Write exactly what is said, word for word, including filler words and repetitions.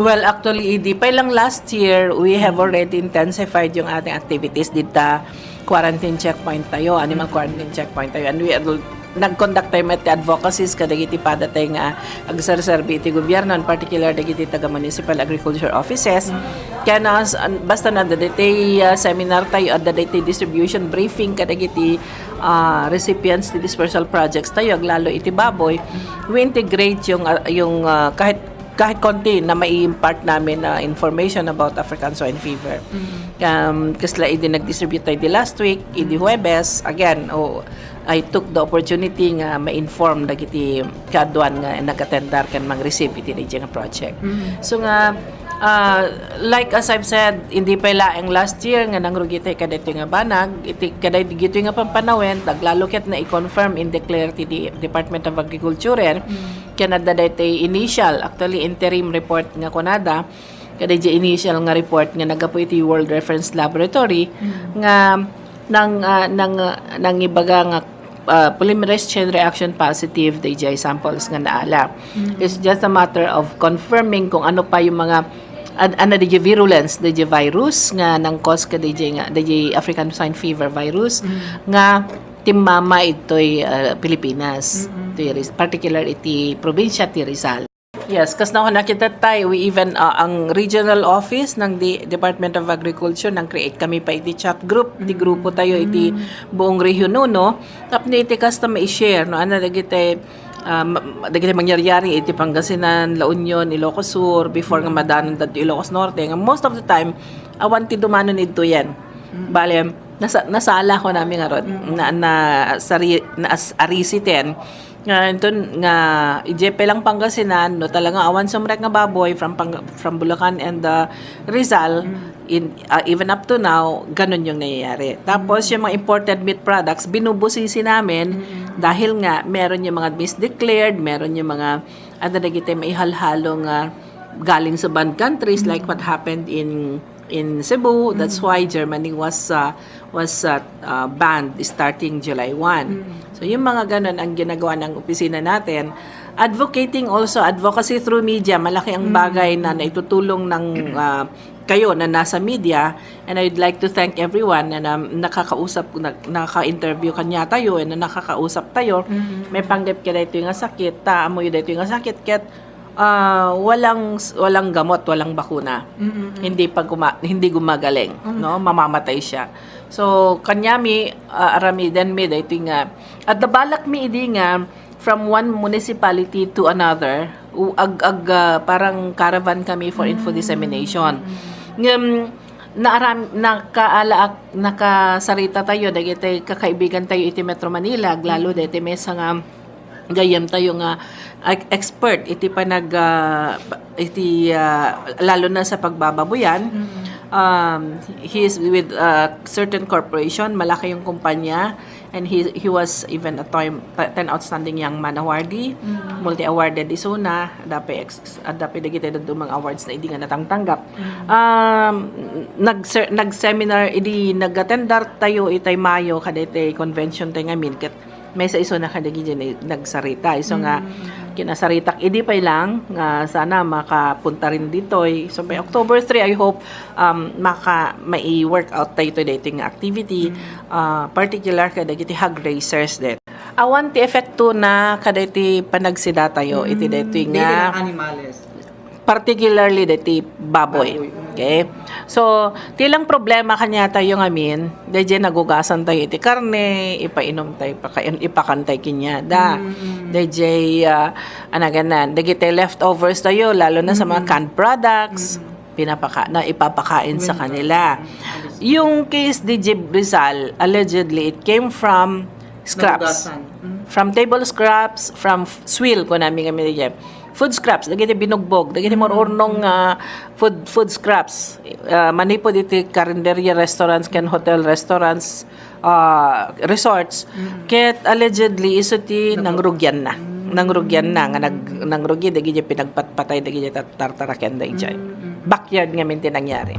Well, actually, idi pa lang last year, we have already intensified yung ating activities dita quarantine checkpoint tayo, animal quarantine checkpoint tayo. And we are, nag-conduct tayo met advocacies kadagiti padatay nga agserserbi iti gobyerno, in particular dagiti taga municipal agriculture offices. Kaya na, basta na adda daytoy, ah, seminar tayo, adda daytoy distribution briefing kadagiti, ah, recipients ti dispersal projects tayo, aglalo iti baboy. We integrate yung, ah, yung, ah, kahit kahit konti na mai-impart namin na information about African swine fever. Um, kasla idi nag-distribute tayo di last week, idi Huwebes, again, oh, I took the opportunity nga ma-inform dagiti kaaduan nga nag-attendar ken mang-receive iti dayjay nga project. So nga, ah, like as I've said, hindi pa laeng last year nga nangrugi tayo kadaytoy nga banag, iti kadaytoy nga pampanawen, aglalo ket na-confirm in declare ti di-, Department of Agriculture, ken adda daytoy initial, actually interim report nga kunada, kadayjay initial nga report nga naggapu iti World Reference Laboratory nga nang, ah, nang, ah, nangibaga nga, ah, polymerase chain reaction positive dayjay samples nga naala. It's just a matter of confirming kung ano pa yung mga an-, ano dayjay virulence dayjay virus nga nang-cause kadayjay nga dayjay African swine fever virus nga timmama itoy, ah, Pilipinas. Itoy Riz-, particular iti probinsya ti Rizal. Yes, kas nauna kita tay, we even, ah, ang regional office ng di-, Department of Agriculture, nang-create kami pa iti chat group, ti grupo tayo iti buong Region Uno. Tapno iti kasta ma-share, no, ano, dagiti, ah, ma-, dagiti mangyayari iti Pangasinan, La Union, Ilocos Sur, before nga madanon dadto Ilocos Norte, nga most of the time, awan ti dumanon idto yan. Bale, nasa-, nasala ko nami ngarud, na, na, sari-, na as-, arisiten, nga inton nga idiay pay lang Pangasinan, no talaga awan sumrek nga baboy from Pang-, from Bulacan and, uh, Rizal, in, uh, even up to now, ganun yung nangyayari. Tapos yung mga imported meat products, binubusisi namin dahil nga meron yung mga misdeclared, meron yung mga, ano, dagiti maihalhalo nga galing sa banned countries, like what happened in in Cebu. That's why Germany was, uh, was, uh, uh, banned starting July one. So, yung mga ganun ang ginagawa ng opisina natin. Advocating also, advocacy through media, malaki ang bagay na naitutulong ng, uh, kayo na nasa media. And I'd like to thank everyone na, na nakakausap, na, naka-interview kanya tayo, and na nakakausap tayo. May panggap ka dito nga sakit, ta, amoy dito nga sakit, ket ah, walang, walang gamot, walang bakuna. Hindi pa guma-, hindi gumagaling, no? Mamamatay siya. So, kanyami, ah, aramiden mi daytoy nga, at the balak mi idi nga, from one municipality to another, u-, ag-, ag-, ah, parang caravan kami for info dissemination. Ngem, naaram-, nakaalaak-, nakasarita tayo, dagiti kakaibigan tayo iti Metro Manila, aglalo daytoy maysa nga gayyem tayo nga ex-, expert iti panag-, ah, iti, ah, lalo na sa pagbababoyan. Um, he is with a certain corporation, malaki yung kumpanya, and he, he was even a time, ten Outstanding Young Man awardee, multi-awarded isuna, dapat ex-, dapat dagiti dadumang awards na idi nga natangtanggap. Um, nag-, nag-seminar, idi nag-attendar tayo itay Mayo, kada itay convention tayo ngamin, ket maysa isuna kadagiti nagsarita. Isu nga kinasaritak idi pay lang nga sana makapunta rin ditoy. So by October three, I hope, um, maka-, mai-work out tayo daytoy nga activity, ah, particular kadagiti hog raisers din. Awan ti epekto na kadagiti panagsida tayo iti daytoy nga animales. Particularly deti baboy. Baboy. Okay? So, ti lang problema kanya tayo ngamin, dayjay nagugasan tayo iti karne, ipainom tayo, ipaka-, ipakan tayo kinyada. Dayjay, ah, anaganan, dagiti leftovers tayo, lalo na sa mga canned products, pinapaka-, na ipapakain sa kanila. Yung case di Jib Rizal, allegedly, it came from scraps. Nagugasan. From table scraps, from f-, swill, kunami nga minigay. Food scraps, dagiti binugbog, dagiti marurnong, ah, food, food scraps. Ah, manipud iti karinderya restaurants ken hotel restaurants, ah, resorts. Ket allegedly, isu ti nangrugian na. Nangrugian na, nga nag-, nangrugi dagiti pinagpatpatay dagiti tat-, tartaraken dayjay. Backyard ngamin ti nangyari.